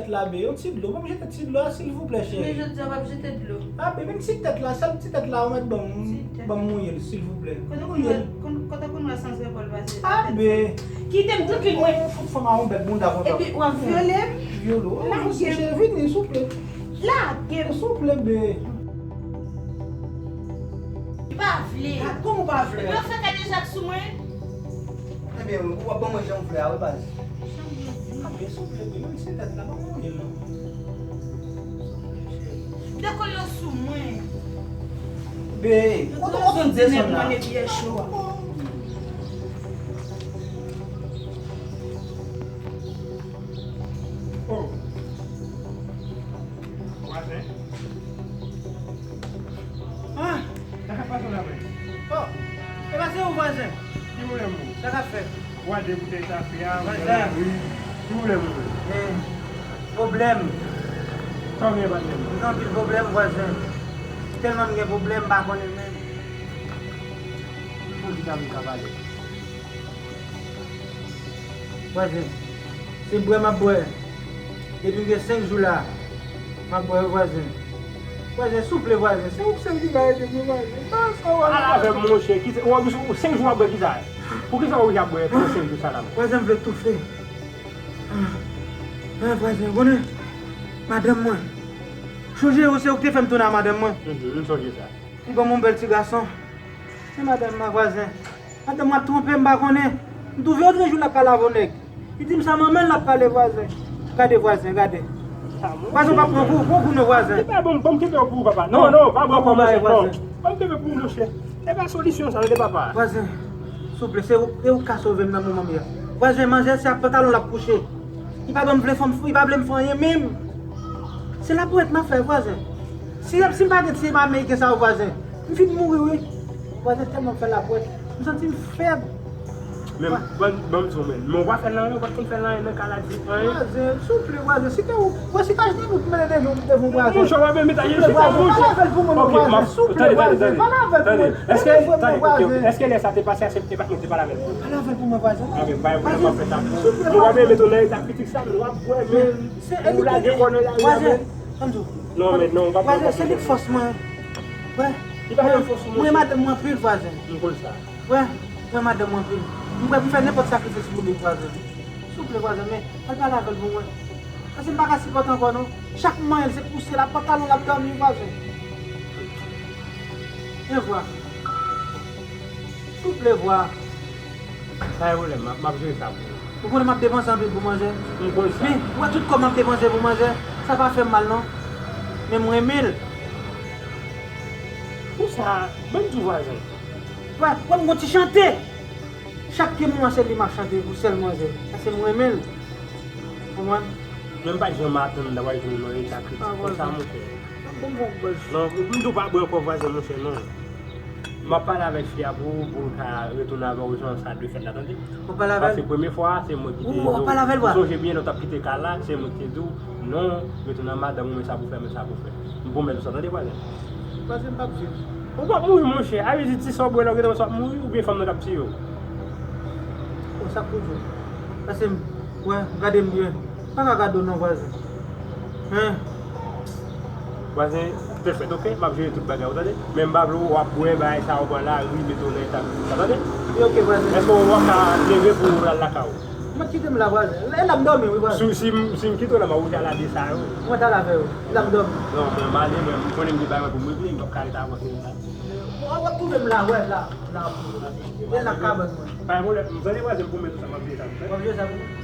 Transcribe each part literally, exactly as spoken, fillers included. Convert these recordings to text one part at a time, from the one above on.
Tèt la, be, yon ti dlo. P ap jete ti dlo a, silvouplè, cheri. Men jodi a w ap jete dlo. A, be, menm ti tèt la, sèl ti tèt la, ou mèt ban m, ban m mouye l, silvouplè. Kote kounye a, kote kounye a sans repòl pase? A, be. Kite m trankil, mwen. Ou fout fanm a yon bèl bounda konsa. Epi w ap vyole m? Vyole w. Lage m. Cheri, vini, souple. Lage m. Souple, be. Li pa vle. Gad kòman w pa vle. Epi w fè kadejak sou mwen. Ebyen, ou ap ban mwen jan w vle a, wi, baz. Jan m vle di. A, be, souple, be, menm si tèt la, ban mwen mouye l, non. Dekole w sou mwen. Be, kote w konn desann la? Mwen epi cho a. Oh. Vwazen. Ah! Sa k ap pase w la menm? Oh! E pa se ou, vwazen? Ki pwoblèm ou? Sa k ap fèt? Ou a degoute sa fè a, ou nan lari. Ki pwoblèm ou menm? Eh, pwoblèm. Sa w gen, patnè m? M gen anpil pwoblèm, vwazen. Tèlman m gen pwoblèm, m pa konnen menm. Pou ki sa m ka pale? Vwazen, se bwè m ap bwè. Depi m gen senk jou la, m ap bwè, wi, vwazen. Vwazen, souple, vwazen. Se ou ki se ki ka ede m, vwazen. Sa, sa w ap fè, monchè, ki se, w ap, ou senk jou w ap bwè ki sa? Poukisa w oblije ap bwè pandan senk jou sa la? Vwazen, m vle toufe. Ah, vwazen, konnen madanm mwen. Sonje ou se ou ki te fè m tounen a madanm mwen. Mhm, m sonje sa. Li ban m yon bèl ti gason. Se madanm mwen, vwazen. Madanm mwen ap twonpe m, m pa konnen. M twouve otrejou l ap pale avè yon nèg. Li di m sa manman l ap pale, vwazen. Gade, vwazen, gade. Vwazen, w pa pran kou, pran kou non, vwazen. Li pa bon, bon, kite w pou ou, papa. Non, non, pa pran kou, monchè, non. Ban m kenbe pou ou, monchè. E pa solisyon sa, tande, papa. Vwazen, souple, se ou, se ou k ka sove m nan moman m ye a. Vwazen, manzè, se ak pantalon l ap kouche. Li pa ban m vle fè m, li pa vle m fè anyen menm. Se lapwèt m ap fè, vwazen. Si, si m pa gen ti ameriken sa yo, vwazen, m fin mouri, wi. Vwazen, tèlman m fè lapwèt, m santi m fèb. Men, ban, ban m di w, men, men w pa fè l anyen, w pa t konn fè l anyen nan kay la, di anyen. Vwazen, souple, vwazen, si te ou, wè, si te ou, m te mete devan, devan vwazen. Monchè, w ap met a, souple, vwazen, pa lave l pou mwen, non, vwazen, souple, vwazen, pa lave l pou mwen. Èske, tande, èske lè sa te pase a, se te pa, nou te pa lave l pou ou? Pa lave l pou mwen, vwazen. A, men, bay, mwen pa fè sa pou ou. Mwen pa mete w nan eta kritik sa, men w ap bwè, men. Se ou lage kò nan lari a, vwazen, men. Ann di w. Non, men non, w pa pran kò. Vwazen, se li k fòs mwen. Wè. Li pa fòs mwen, mwen, madanm mwen anpil, vwazen. M konn sa. Wè, mwen, madanm mwen anpil. M prè pou fè nenpòt sakrifis pou li, vwazen. Souple, vwazen, men al pale avè l pou mwen. Paske m pa ka sipòte ankò, non. Chak manyen l, se pouse l ak pantalon l ap dòmi, vwazen. Men vwa. Souple, vwa. Pa gen pwoblèm, m ap, m ap jere sa pou ou. Ou konnen m ap depanse anpil pou manzè. M konn sa. Men, ou wè tout kòb m ap depanse pou manzè, sa pa fè m mal non. Men m renmen l. Pou sa, ban m di w vwazen. Wè, wè m gon ti chante. Chak ke m wè se li m ap chante pou sèl manzè. Paske m renmen l. Konprann? Men m pa t janm atann m ta pral jwenn nan eta kritik konsa, monchè. Bon, bon, bòs. Non, m di w pa bwè ankò vwazen, monchè, non. M ap pale avèk fi a pou, pou l ka retounen avè w jan sa dwe fèt la, tande? W ap pale avè l? Paske premye fwa a, se mwen ki te di w. Ou, w ap pale avè l, vwa? Ou sonje byen, lè w t ap kite kay la, se mwen ki te di w, non, retounen a madanm ou, men sa pou fè, men sa pou fè. M pwomèt ou sa, tande, vwazen? Vwazen, m p ap viv. Ou p ap mouri, monchè. A vle di, ti sa w bwè la, ou gentan wè sa w ap mouri, oubyen fanm nan k ap tiye w? Bon, sa k pou di w? Paske m, wè, gade m byen. Pa ka gade w non, vwazen. Hein? Vwazen, te fèt, oke? M ap jere tout bagay, ou tande? Men m pa vle w ap bwè bagay sa yo, pran lari, mete w nan eta kritik sa, tande? Li oke, vwazen. Èske w ap ka leve pou w al lakay ou? Mwen kite m la, vwazen. E la m dòmi, wi, vwazen. Si, si, si m kite w la, m ap oblije al lave sa yo. Mwen t al avè w. E la m dòmi. Non, men m ale, mwen, m konnen m gen bagay mwen pou m regle, m p ap ka rete avanse konsa. W ap, w ap twouve m la, wè, la, la, e la kabann mwen. Pa gen pwoblèm, m tande vwazen, m pwomèt ou sa, m ap jere sa pou fè. W ap jere sa pou mwen?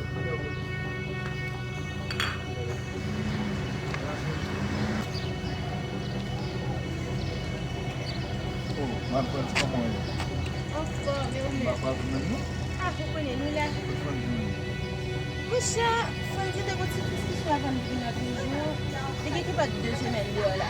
Oh, Malfrans, kòman w ye? Anfòm, e ou menm? M pa pral menm, non. Ah, ou konnen, nou la. Monchè, Frandy te gon ti diskisyon avè m kounye a toujou. Li gen ki pa de semèn deyò la.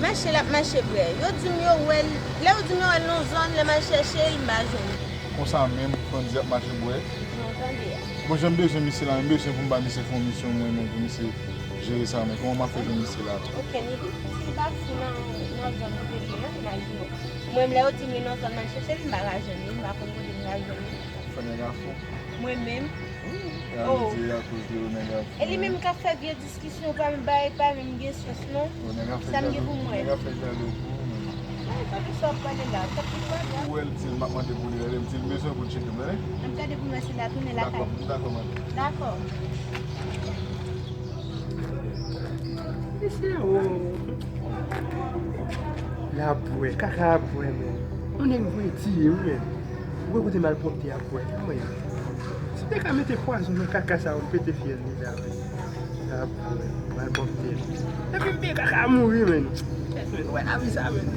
Mache, l ap mache vrè. Yo di m yo wè l, lè yo di m yo wè l nan zòn, lè m al chèche l, m pa jwenn li. Konsa menm, Frandy ap mache bwè. Jan w tande a. Bon, jan m bezwen misye la, m bezwen pou m ba misye fè yon misyon mwen menm, pou misye jere sa, men kòman m ap fè jwenn misye la? Okenn ide. Si l pa fou nan, nan zòn kote l ye a, imajine w. Mwen menm, lè yo di m li nan zòn, m al chèche l, m pa ka jwenn li, m pa konn kote m ka jwenn li. Nèg a fou. Mwen menm. Wi, oh, amitié akoz de yo nèg a fou. E li menm k ap fè vye diskisyon pa m bay, pa menm gen sans non. Yo nèg a fè jalou. Sa m gen pou mwen. Nèg a fè jalou pou ou menm. Mwen fè ki sa w ap pale la. Sa ki pale la? Ou wè l di l m ap mande pou li, rele m di l bezwen pou l tcheke m, tande? M ap gade pou mwen si l a tounen lakay li. Dakò, dakò, madanm. Dakò. Mesye, oh. Labwè, kaka ap bwè, men. Yon nèg voye tiye, wi, men. Ou wè kote malpwòpte ap bwè, men. Si te ka mete pwazon nan kaka sa, ou pete fyèl li la, men. Labwè, malpwòpte. Epi m te kaka mouri, men. Kèt, men, ou wè lavi sa, men.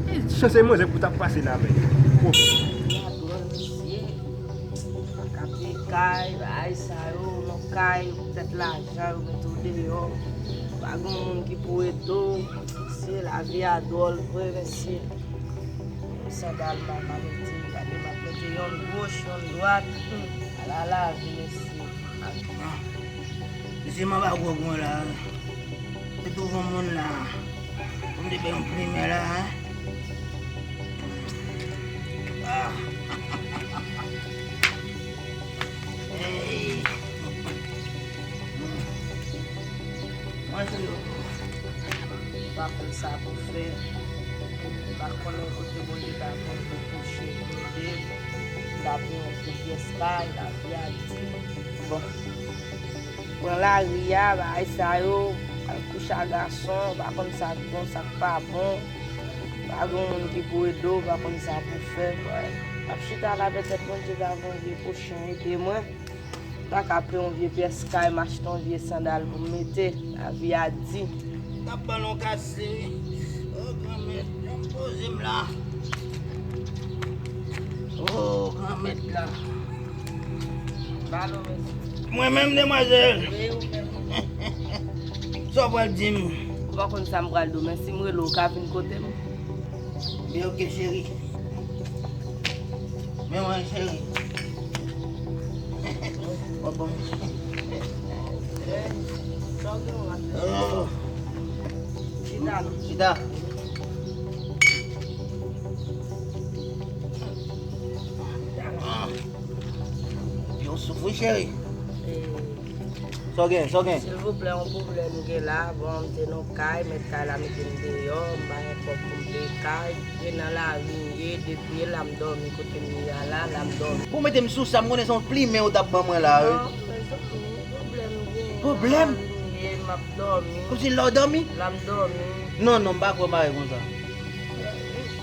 E chans e manzè pou t ap pase la, men. Pwòp. Ou pa ka peye kay, bagay sa yo, nan kay, poutèt lajan, yo mete w deyò. Pa gen moun ki pou ede w. Mesye, lavi a dwòl vre, mesye. Yon sandal m ap mete, gade m ap mete yonn goch, yonn dwat. Hmm, ala lavi, mesye. Ah, mesye, m anba gwòg mwen la. Se touvan moun la. Pou m te bay yon plimen la, hein? Ah. Hey. Mwen se yo. M pa konn sa pou fè. M pa konnen kote Bondye ta voye pou kouche, pou ede. M ta pran yon kout pyès kay, lavi a di. Bon. Pran lari a, bagay sa yo, al kouche a gason, pa konn sa k bon, sa k pa bon. Pa gen moun ki pou ede w, pa konn sa pou fè. M ap chita la, petèt Bondye ta voye yon vye pwochen ede mwen. M ta ka pran yon vye pyès kay, m achte yon vye sandal pou m mete. Lavi a di. T ap ban l yon kase, wi. O, Granmèt, jan m poze m la. O, Granmèt la. Ba non, mesye. Mwen menm, demwazèl. Wi, ou menm. Sa w pral di m? Ou pa konn sa m pral di w, men si m rele w, ou ka vin kote m. Men oke, cheri. Men mwen, cheri. W ap ban m. Oh. Chita non. Chita. Ah. Yo soufri, cheri. Sa w gen, sa w gen? Silvouplè, yon pwoblèm m gen la. Bon, m te nan kay, mèt kay la mete m deyò, m pa gen kòb pou m peye kay. E nan lari m ye, depi yè la m dòmi kote m ye a la, la m dòmi. Pou w mete m sou sa, m konnen se yon plimen ou t ap ban mwen la, wi. Non, mezanmi, pwoblèm m gen. Pwoblèm? Nan lari m ye, m ap dòmi. Kòmsi lè w dòmi? La m dòmi. Non, non, m pa kwè bagay konsa.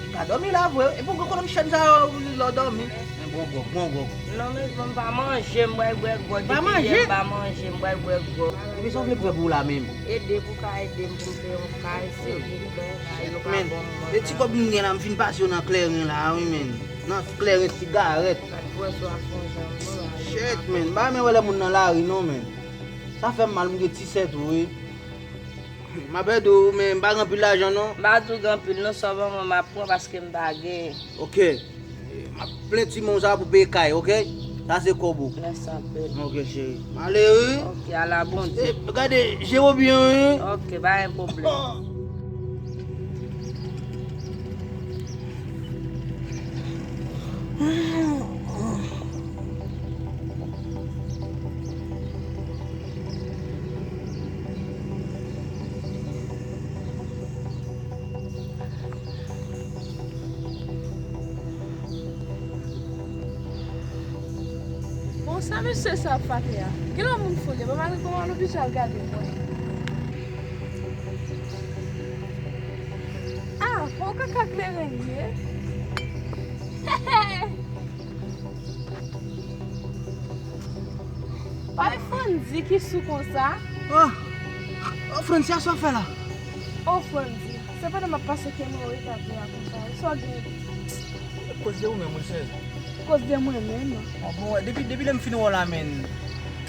Ou ka dòmi la vre, e pou gwo konnen m chèn sa yo, lè w dòmi. Men bon gwòg, bon gwòg. Non, men m pa manje, m pral bwè gwòg. Pa manje? Depi yè m pa manje, m pral bwè gwòg. Epi sa w vle m fè pou ou la menm? Ede pou ka ede m pou m peye yon kay, silvouplè. Yo pa ban m manje. E ti kòb m gen la, m fin pase yo nan klèren la, wi, men. Nan klèren sigarèt. Gad gwòs ou a fè yon jan, bon, la, yo pa ban m. Shit, men. M pa renmen wè lè moun nan lari, non, men. Sa fè m mal, m gen ti sè tou, wi. M ap ede w, men m pa gen anpil lajan, non. M pa di w gen anpil, non, sa w ban mwen, m ap pran paske m pa gen. Oke. M ap plen ti men w sa pou peye kay, oke? Sa se kòb ou. Mèsi anpil. Oke, cheri. M ale, wi. Oke, ala Bondye. E, gade, jere w byen, wi. Oke, pa gen pwoblèm. Oh. Bon, sa mesye sa ap fake a? Genlè moun fou li ye, pa malgre kòman lopital gade mwen. Ah, fò w kaka kleren li ye. Pa e Frandy ki sou konsa. Oh, oh, Frandy, sa w fè la? Oh, Frandy, se pandan m ap pase ke mwen rete ap vin a konsa. Sa w gen? Koz de ou menm, wi, cheri. Koz de mwen menm. Bon, bon, depi, depi lè m fin wè w la, men,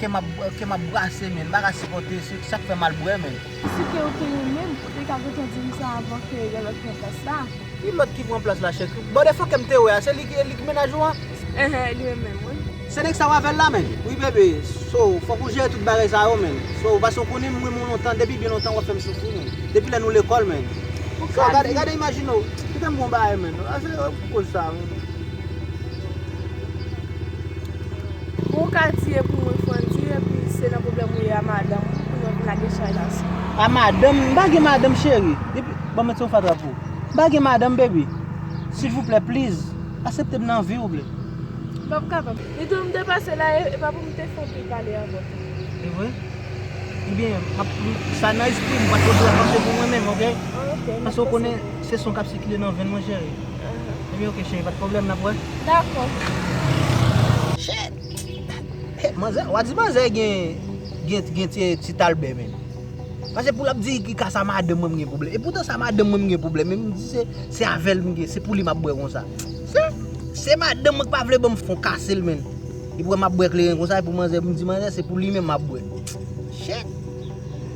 kè m ap, kè m ap brase, men, m pa ka sipòte, se sa k fè m al bwè, men. Si ke ou te renmen m, ou te ka gentan di m sa avan ke yon lòt pran plas la. Ki lòt ki pran plas la, cheri? Bon, de fò ke m te wè a, se li ki, li ki mennaj ou an? Enhen, li menm, wi. Se nèg sa w avè l la, men? Wi, bebe, so, fòk ou jere tout bagay sa yo, men. So, paske w konnen m renmen w lontan, depi byen lontan w ap fè m soufri, men. Depi lè nou lekòl, men. So, gade, gade, imajine w, kite m bon bagay, men. Ase, koz sa, men. Ka di e pou mwen, Frandy, epi se nan pwoblèm ou ye a madanm ou, pou nou vin lage chay la sou. A madanm? M pa gen madanm, cheri. Depi, ban m met yon fatra pou ou. M pa gen madanm, baby. Silvouplè, please, aksepte m nan vi w, ple. M p ap kapab. Li di w m te pase la, e, e pa pou m te fè anpil pale avè w. E vre? Ebyen, m ap, sa nan espri m, pa t dwe panse pou mwen menm, oke? Ah, ok, m ap panse pou ou. Paske w konnen, se son k ap sikile nan venn mwen, cheri. Aha. Ebyen, oke, cheri, pa t pwoblèm, n ap wè. Dakò. Shit! Hey, manzè, w a di manzè gen, gen, gen ti, ti talbè, menm. Paske pou l ap di ki ka sa madanm mwen m gen pwoblèm. E poutan sa madanm mwen m gen pwoblèm. Men m di se, se avè l m gen, se pou li m ap bwè konsa. Se, se madanm mwen k pa vle ban m fon kase l, menm. Li pou wè m ap bwè kleren konsa, e pou manzè, m di manzè, se pou li menm m ap bwè. Shit!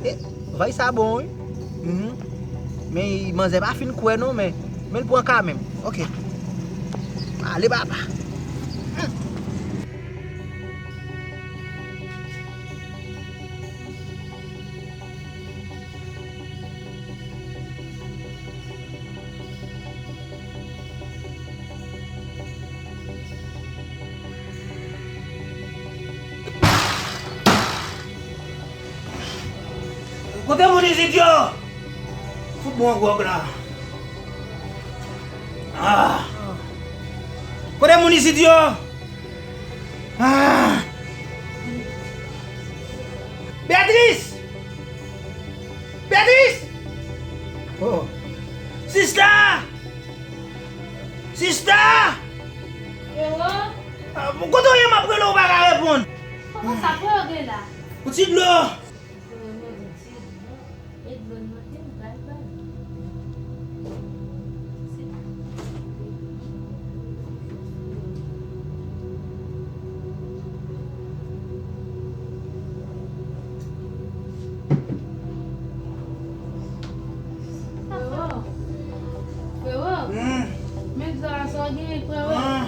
E, vay sa bon, wi. Mhm. Men manzè pa fin kwè non, men, men l pran kanmenm. Oke. Ale papa. Hmm. Kote moun isit yo? Fout bon gwòg la. Ah. Kote moun isit yo? Ah. Beatrice! Beatrice! Oh. Sista! Sista! Frero? Ah, kote w ye, m ap rele w, ou pa ka reponn? Kòman sa, frero, gen la? Yon ti dlo. Frero, mwen di ti dlo. E dlo n mande m pral bay. Frero. Frero. Hmm. Men dlo a, sa w genyen, frero? Hmm.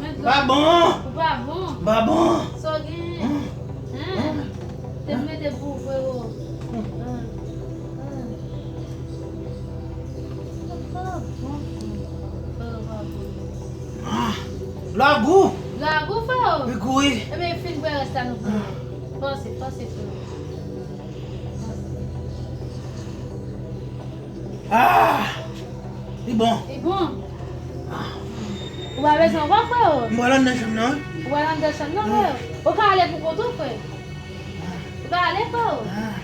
Men dlo a. Pa bon. Ou pa bon. Pa bon. Sa w genyen? Hmm. Hein? Hmm. Te mete pou ou, frero. Hmm. Hmm. Hmm. Frero pa bon, frero pa bon. Ah. Dlo a gou. Dlo a gou, frero? Li gou, wi. Ebyen, fin bwè rès la nou pran. Ah. Panse, panse, frero. Ah! Li bon. Li bon. Ah. Ou pa bezwen ankò, frero? M pral anndan chanm nan, wi. Ou pral anndan chanm nan, frero? Ou ka ale pou kont ou, frè. Ou ka ale, frero? Ah.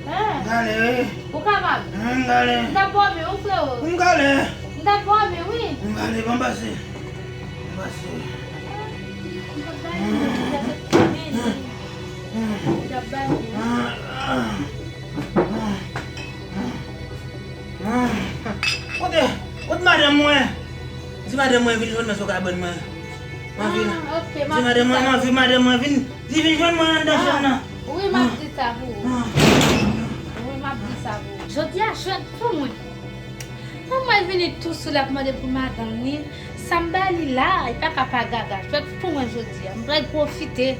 Ah. M ka ale, wi. Ou kapab? Ah, m ka ale. M t ap ba w men, wi, frero. M ka ale. M t ap ba w men, wi. M ka ale, ban m pase. Ban m pase. M t ap ba w men, m t ap ba w men. Ah. Kote, kote madanm mwen? Di madanm mwen vin jwenn mwen sou kabann mwen. M anvi. Ah, ok, m ap di madanm mwen, m anvi madanm mwen vin, di vin jwenn mwen anndan chanm nan. Wi, m ap di sa pou ou. Ah. Wi, m ap di sa pou ou. Jodi a, jwèt pou mwen. Manman vini tou sou l ap mande pou madanm li. Sa m bay li la, li pa ka pa gaga. Jwèt pou mwen jodi a. M pral pwofite.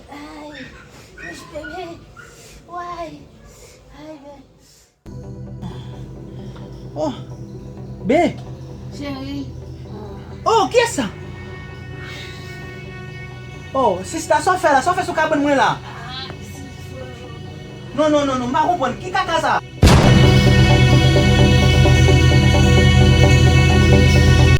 Ay, mwen chita, men, way, ay, men. Oh, be. Cheri. Oh, kiyès sa? Oh, sista, sa w fè la? Sa w fè sou kabann mwen la? Non, non, non, non, m pa konprann. Ki kaka sa?